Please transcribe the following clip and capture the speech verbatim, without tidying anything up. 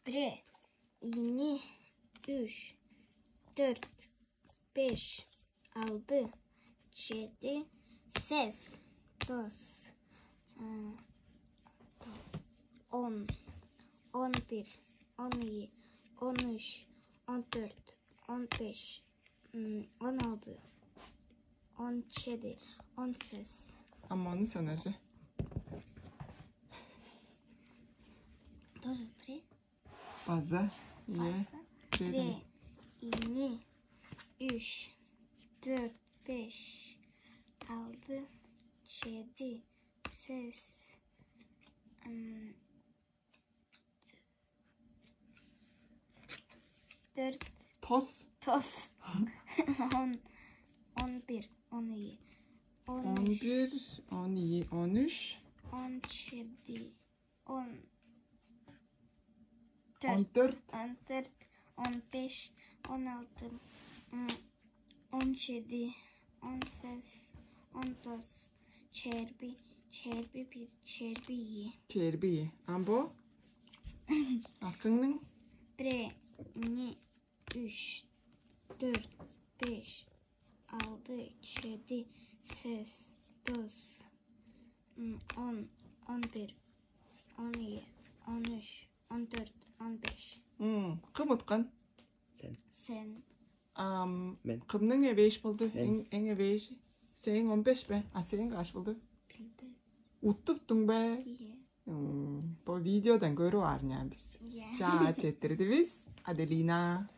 Бир, ийи, үш, дөрт, беш, алды, чеди, сес, тос, он, он бир, он ийи, он үш, он дөрт, он беш, он алды, он чеди, он сес. Аманы санажы. Тоже бир. База. Е. База. Бир, ийи, үш, дөрт, беш, алды, чеди, сес, дөрт, тос, тос, он, он бир, он ийи, он үш, он бир, он ийи, он үш, он чеди, он дөрт, он дөрт, он дөрт, он беш, он алты, он чеди, он сес, он тос, чээрби, чээрби бир, чээрби ийи. Чээрби ийи. Амбо? Акыңның? Бир, ийи, үш, дөрт, беш, алды, чеди, сес, тос, он, он бир, он ийи, он үш, он дөрт, он беш. Кым уткан? Сен. Сен. Ам мен. Кымның эвээш болду? Мен. Эң эвээш. Сээң он беш бе? А сээң каш болду? Билбейм. Уттуптуң бе? Ийе. Бо видеодан көрүп аарыняан бис. Ийе. Чаа, четтирдивис. Аделина.